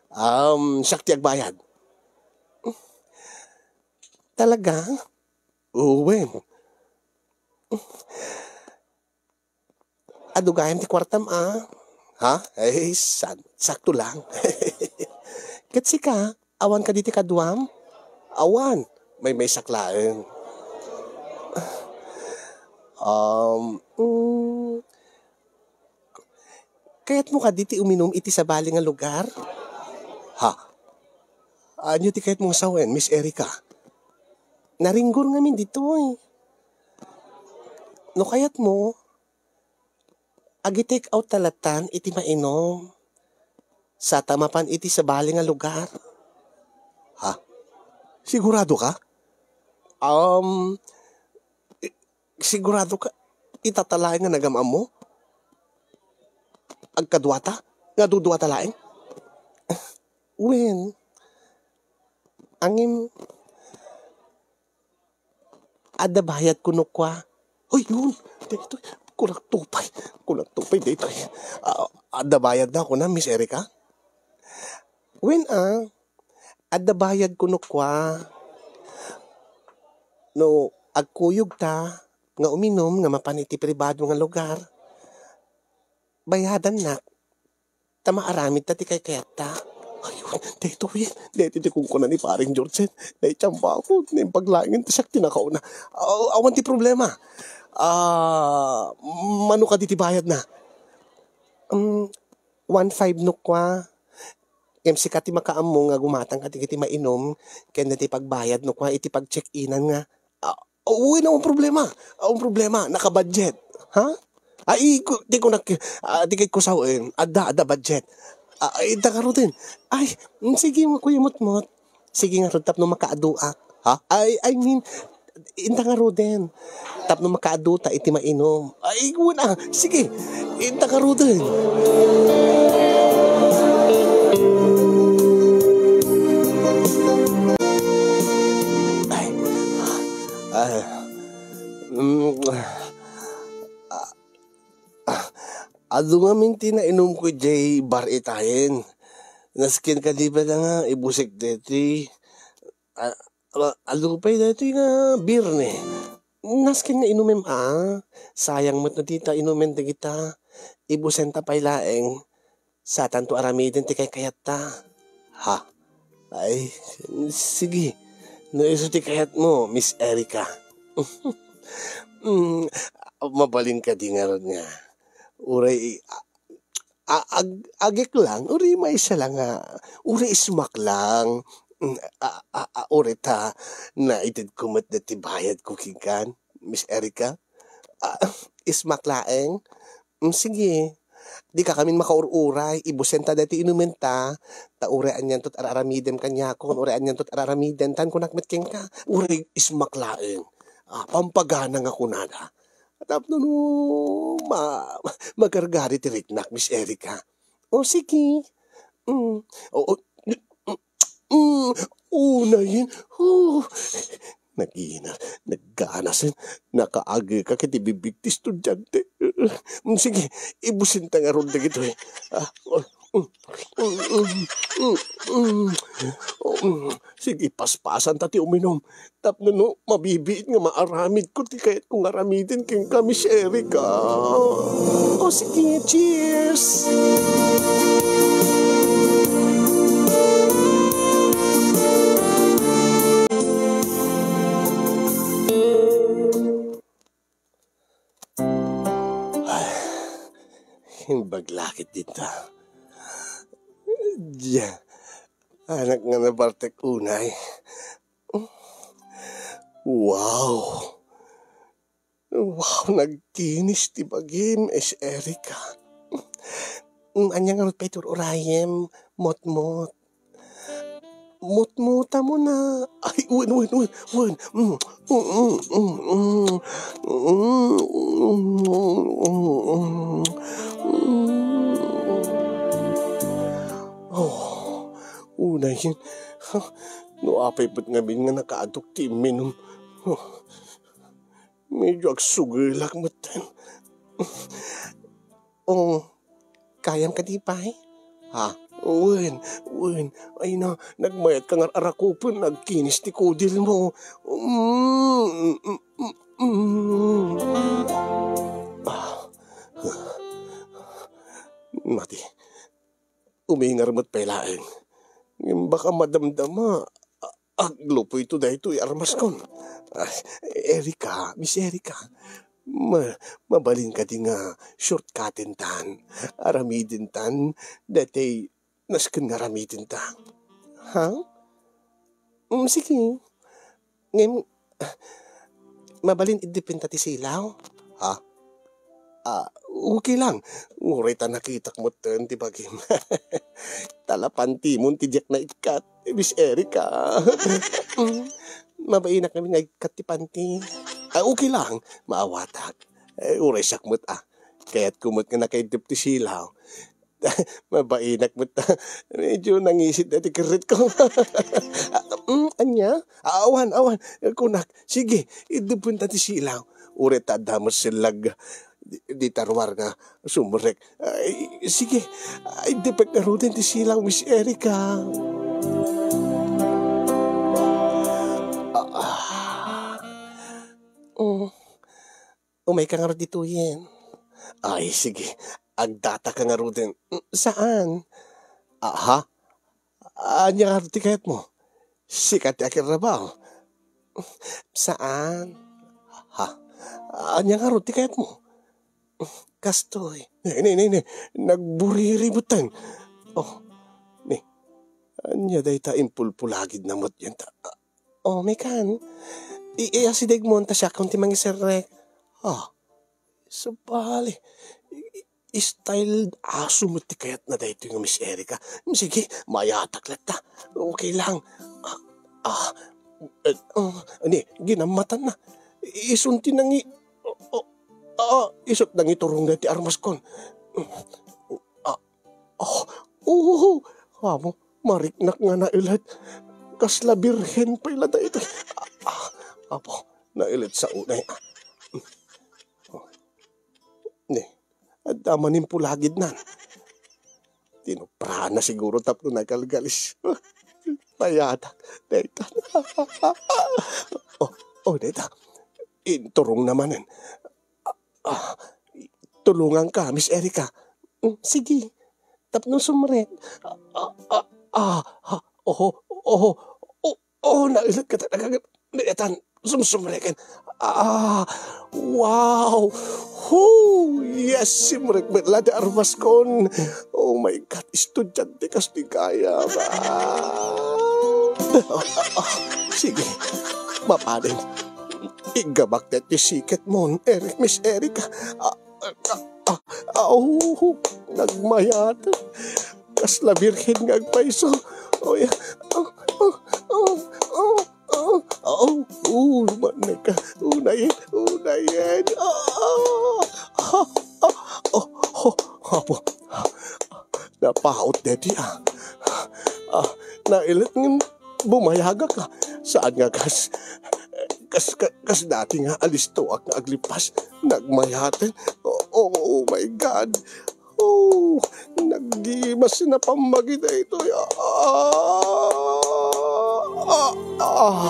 Um, siak ti agbayad. Talaga? Wen. Adu gayam ti kuartam, a? Ha? Ay, san-, sakto lang. Ket sika, awan kadi ti kaduam? Awan. Maymaysak laeng. Um, mm, kayatmo kadi ti uminum iti sabali nga lugar? Ha? Ania ti kayatmo nga sawen, Miss Erica? Naringgor ngamin ditoy. No kayatmo, agi-take out ta latan iti mainum. Sata mapan iti sabali nga lugar. Ha? Sigurado ka? Um, i-, sigurado ka? Itata laeng nga nagam-ammo? Agkaduata? Nga duduata laeng? Wen, ngem, adda bayadko no kua? Hoy, yun! Daytoy, kunak tupay. Kunak tupay, daytoy. Ah, adda bayadda, kuna, Miss Erica? Wen, a, adda bayadko no kua? No agkuyogta nga uminum nga mapan iti pribado nga lugar, bayadannak. Ta maaramidta ti kaykayatta. Ayun, daytoy, daytoy ti kunkuana ni Paring George. Naitsambaak, naimbag laeng ta siak ti nakauna. Aw-, awan ti problema. Ah, mano kadi ti bayadna? Um, one five no kua. Ngem sika ti makaammo nga gumatang kadagiti mainum ken ti pagbayad no kua iti pag-check-inan nga, ah, wen, awan problema. Awan problema, naka-budget. Ha? Ay, ku-, ti kunak, ah, ti kayatko sawen, adda, adda budget. Ah, ay, inta ngaruden. Ay, mm, sige, Kuya Motmot. Sige ngarud tapno makaaduak. Ha? Ay, I mean, inta ngaruden. Tapno makaaduta iti mainum. Ay, wen, a. Sige, inta ngaruden. Ay. Ah. Mm. Ah, adu ngamin ti nainumko idiay bar itayen. Nasken kadi pay nga ibusek daytoy. Ah, ah, adu pay daytoy nga beer ne. Nasken nga inumem, a. Sayang met no dita inumen dagita. Ibusenta pay laeng. Satanto aramiden ti kaykayatta. Ha? Ay, sige. No isu ti kayatmo, Miss Erica. Mm, mabalin kadi ngarud nga. Uray, a-, a-, ag-, agik lang, uri maysa lang nga, uri ismak lang. Mm, a-, a-, a-, uri ta, naitedko met dati bayadko kenka, Miss Erica. Ah, ismak laeng. Mm, sige. Dika kamin makaur-uray, ibusenta dati inumenta, ta uray anianto ti ar-aramidem kaniakon, uray anianto ti ar-aramidem, tan kunak met kenka, uray ismak laeng. Ah, pampagana nga kunada. Tapno no ma-, magargari ti riknak, Miss Erica. O, sige. Mm. O, o, mm, unayen. Oh. Nagina, nagganas, nakaagek ka kiti bibig ti estudiante. Mm, sige, ibusenta ngarud dagitoy. Ah, oh, mm, mm, mm, mm, mm. Oh, mm. Sige, paspasanta ti uminum. Tapno no, mabibiit nga maaramidko ti kayatko nga aramiden kenka, Miss Erica. O sige, cheers! Ay, imbag lakit dita. Diya, anak nga nabartek unay. Wow! Wow, nagkinis ti bagim, Miss Erica. Mm, ania ngarud pay ti ur-urayem, motmot. Motmota mo na. Ay, wen, wen, wen, wen. Mm, mm, mm, mm, mm. Mm, mm, mm, mm, mm. Oh, unayen. Ha? No apay met ngamin nga nakaadok ti imminum. Oh. Medyo agsugelak metten. O, kayam kadi pay? Ha? Wen, wen. Ay na, nagmayat ka nga ar-arakupen, nagkinis ti kudilmo. Mm, mm, mm, mm. Ah. Mati. Umingar met pay laeng. Ngem baka madamdama, a-, aglupoyto daytoy armaskon. Ay, Erica, Miss Erica, ma-, mabalin kadi nga shortcutten tan, aramiden tan, daytoy nasken nga aramiden ta? Ha? Mm, sige. Ngem, mabalin iddepenta ti silaw? Ha? Ah, okay lang. Uray ta nakitak metten ti bagim. Talapantimon ti diak naikkat, Miss Erica. Mm, mabainak ngamin nga ikkat ti panti. Ah, okay lang. Maawatak. Eh, uray siak met, ah. Kayatko met nga nakaiddep ti silaw. Mabainak met ta. Medyo nangisit daytoy kerretko. Mm, ania? Awan, awan. Kunak, sige, iddepenta ti silaw. Uray ta adda met sellag di, di taruar nga sumrek. Ay, sige, iddepek ngaruden ti silaw, Miss Erica. Ah, ah. Mm. Umayka ngarud ditoyen. Ay, sige. Agdataka ngaruden. Mm, saan? Aha. Ania ngarud ti kayatmo? Sika ti akirrabaw. Saan? Ha? Ania ngarud ti kayatmo? Kastoy. Ne, ne, ne, ne. Nagburiri metten. Oh. Ne. Ania dayta impulpulagidna met dayta? Oh, mekan. I-, iasidegmon ta siakon ti mangiserrek. Ah, sabali. I-, i-, style aso met ti kayatna daytoy nga Miss Erica. Sige, mayatak latta. Okay lang. Ah, ah, eh, ah, ni, ginammatanna. Isun ti nangi-, oh, oh, ah, isut nangiturong daytoy armaskon. Ah, Oh, oh, amo, mariknak nga naelet. Kasla birhen pay la daytoy. Ah, ah, apo, naelet sa unay. Ah. Oh. Ni, adda man impulagidnan. Tinuprana siguro tapno nagalgalis. Payatak, dayta. Oh, oh, dayta. Inturong na manen. Ah, tulonganka, Miss Erica. Mm, sige. Tapno sumrek. Ah, ah, ah, ah, ah, oho, oho, oh, oh, naelet ka talaga. Naetan. sumsumreken. Ah, wow! Hoo! Yes, simrek met la ti armaskon. Oh my God, estudiante kas ti kayam. Ah. Ah, ah, ah. Sige, mapanen. Iggabak ti siketmon, Eric, Miss Erica. Ah, ah, ah, ah, au, nagmayat. Kasla birhen nga agpayso. Oh, yeah. Oh, oh, oh, oh. Oh, oh, oh, maneka. Unayen, unayen. Ah, ah, ah, oh, oh, apo. Napaut deti, ah. Ah, nailet ngem bumayagak, ah. Saan nga kas, kas, kas, kas dati nga alistoak nga aglipas. Nagmayaten. Oh, oh, oh my God. Oh, naggimas na pammagi daytoy. Ah, ah, ah, ah.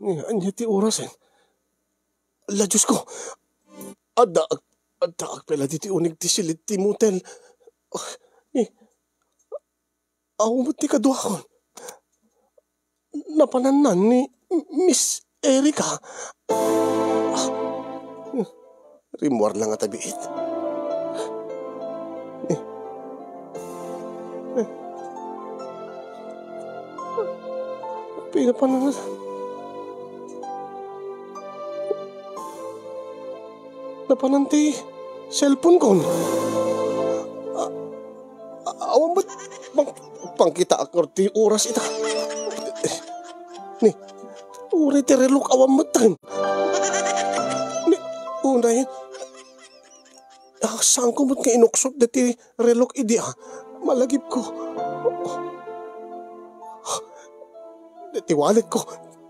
Ni, ania ti oras, eh? Ala, Diosko! Addaak, addaak pay la ditoy uneg ti silid ti motel. Ni, awan met ti kaduakon. Napanannan ni Miss Erica. Ah, rimmuar la nga tabiit. Eh. Eh. Pinapanan-, napanan ti cellphone kon. Ah, ah, awan met pang-, pangkitaak nga ti oras ita. Ni, uray ti relok awan metten. Ni, unayen. Ah, saanko met nga inuksot deti relok idi, ah. Malagipko. Deti walletko.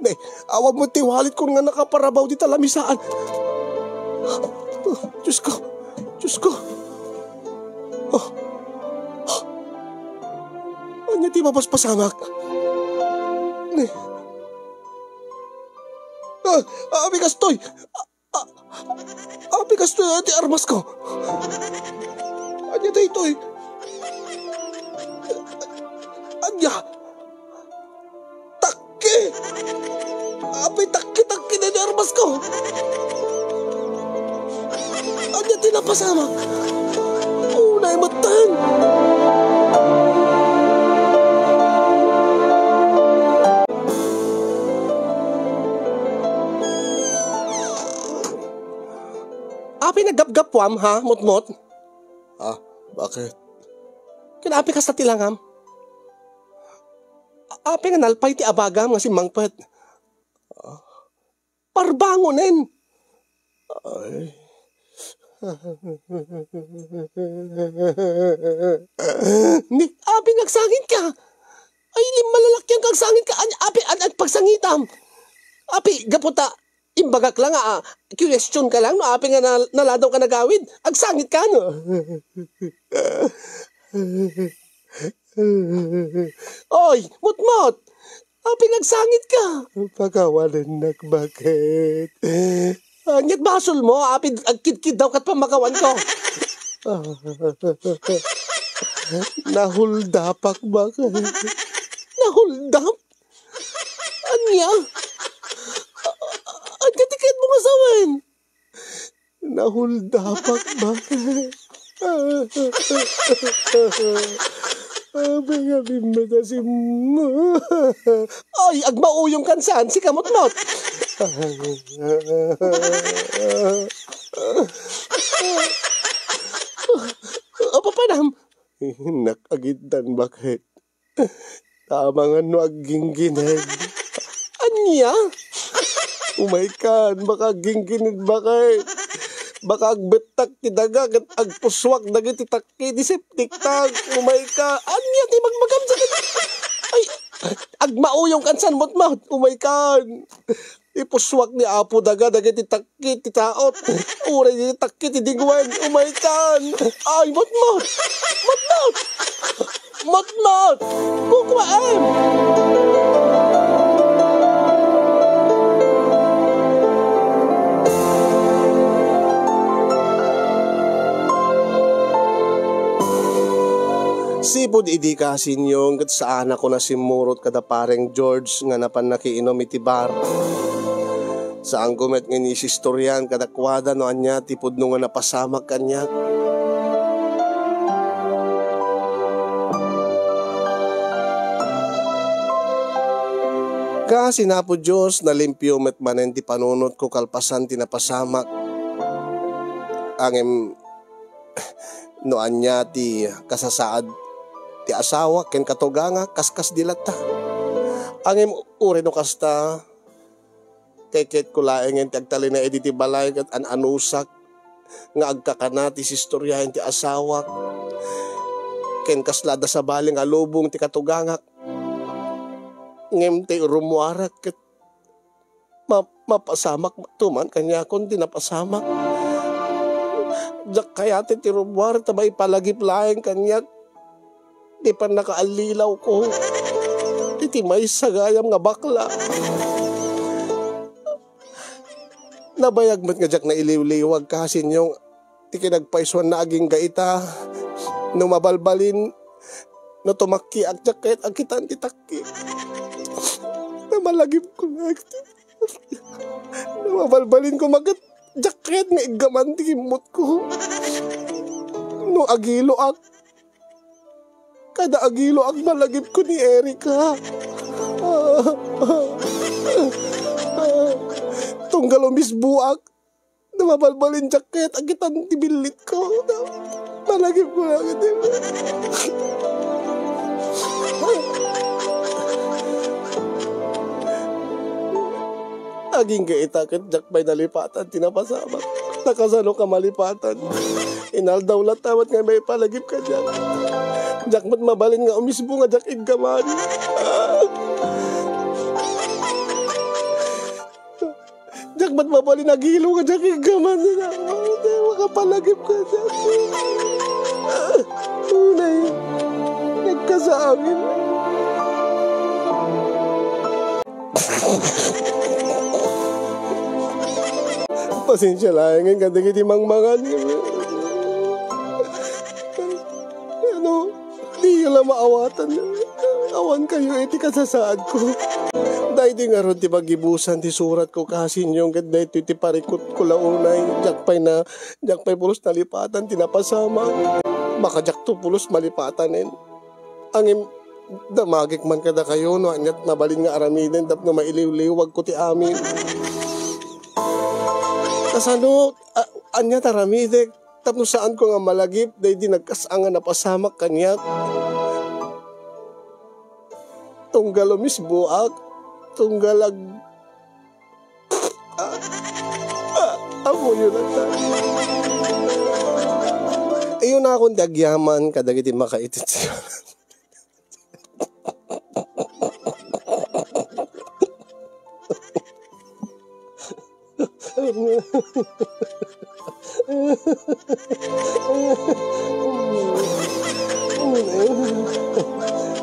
Ne, awan met ti walletkon nga nakaparabaw dita lamisaan. Diosko. Diosko. Oh. Ania ti mapaspasamak? Ne. Ah, apay kastoy? Ah, apay kastoy ti armasko? Ania daytoy? Ania? Takki! Apay takki-takki daytoy armasko? Ania ti napasamak? Unay metten! Apay naggapgapuam, ha, Motmot? Ah, bakit? Ken apay kasta ti langam? Apay nga nalpay ti abagam nga simmangpet? Ah. Parbangonen! Ay. Ni, apay nga agsangitka? Ay, ni, malalakian ka, agsangitka. An-, apay, an-, an-, pagsangitam? Apay, gapu ta, imbagak lang, ah, question ka lang, no? Apay nga nal-, naladawka nagawid. Agsangitka, no? Oy, Motmot! Apay nga agsangitka? Pakawanennak, bakit? Ania't basolmo, apay agkidkiddaw ket pammakawanko? Nahuldapak, bakit? Nahuldap? Ania? Ania ti kayatmo nga sawen? Nahuldapak, bakit? Apay nga bimmetasimmo? Ay, agmauyongkan saan, sika, Motmot. Apapanam? Innak agiddan, bakit? Tama nga no agginggined. Ania? Umaykan, baka agginggined, bakit? Baka agbettak ti daga ket agpussuak dagiti takki ti septic tank. Umay ka. Ania ti magmagam sa ket, ay, agmauyong kan san mutmut. Umay kan. Ipussuak ni Apo Daga dagiti takki ti taot. Uray dagiti takki ti dingwen. Umay kan. Ay, mutmut. Mutmut. Mutmut! Kukuaem! Sipud idi, Kasinyong, ket saanakon a simmurot kada Pareng George nga napan nakiinom iti bar. Saanko met nga inisistorian kadakuada no ania ti pudno nga napasamak kaniak. Kaasi ni Apo Dios, nalimpio met manen ti panunotko kalpasan ti napasamak. Ngem no ania ti kasasaad ti asawak ken katugangak, kaskasdi latta. Ngem uray no kasta, keketko laengen ti agtalinaed iti balay ket an-anusak nga agkakana ti sistoriaen ti asawak ken kasla adda sabali nga lubong ti katugangak. Ngem ti rummuarak ket ma-, mapasamak tuman kaniakon ti napasamak. Diak kayaten ti rummuar ta maipalagip laeng kaniak ti pannakaallilawko iti maysa gayam nga bakla. Nabayag met nga diak nailiwliwag, Kasinyong, ti kinagpaysuanna agingga ita. No mabalbalin, no tumakkiak, diak kayat a kitaan ti takki. Namalagipko nga, no mabalbalin koma ket diak kayat nga iggaman ti kimmutko. No agiloak, kada agiloak, malagipko ni Erica. Tunggal umisboak, no mabalbalin, diak kayat a kitaan ti billitko. Malagipko nga ket agingga ita ket diak pay nalipatan ti napasamak. Ta kasano ka malipatan? Inaldaw latta met nga maipalagip kaniak. Diak met mabalin nga umisbo nga diak iggaman. Diak met mabalin agilo nga diak iggaman. Makapalagip kaniak. Unay, nagkasangin. Pasensia laengen kadagiti mangmangan. Ano, diyo la maawatan. Awan kayo iti kasasaadko. Daytoy ngarud ti paggibusan ti suratko, Kasinyong, ket daytoy ti parikutko la unay. Diak pay na, diak pay pulos nalipatan ti napasamak. Makadiakto pulos malipatanen. Ngem damagek man kadakayo no aniat mabalin nga aramiden tapno mailiwliwagko ti amin. Kasano, a-, aniat aramidek tapno saanko nga malagip daydi nagkas-ang nga napasamak kaniak? Tunggal umisboak, tunggal ag-, ah, ah, ammoyo latta. Iyunakon ti agyaman kadagiti makaitittiyo.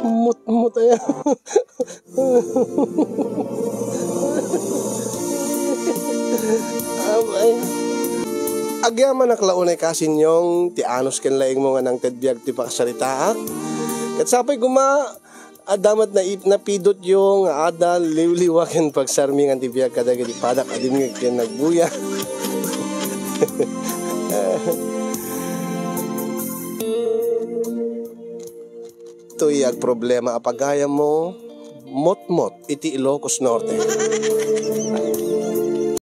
Mutmut aya. Abay. Agyamanak la unay, Kasinyong, ti anus ken laingmo nga nangted biag ti pakasaritaak. Ket sapay koma, adda met naip-, napidutyo nga adal, liwliwa ken pagsarmingan ti biag kadagiti padak a dimngeg ken nagbuya. Toy agproblema a pagayammo, motmot iti Ilocos Norte.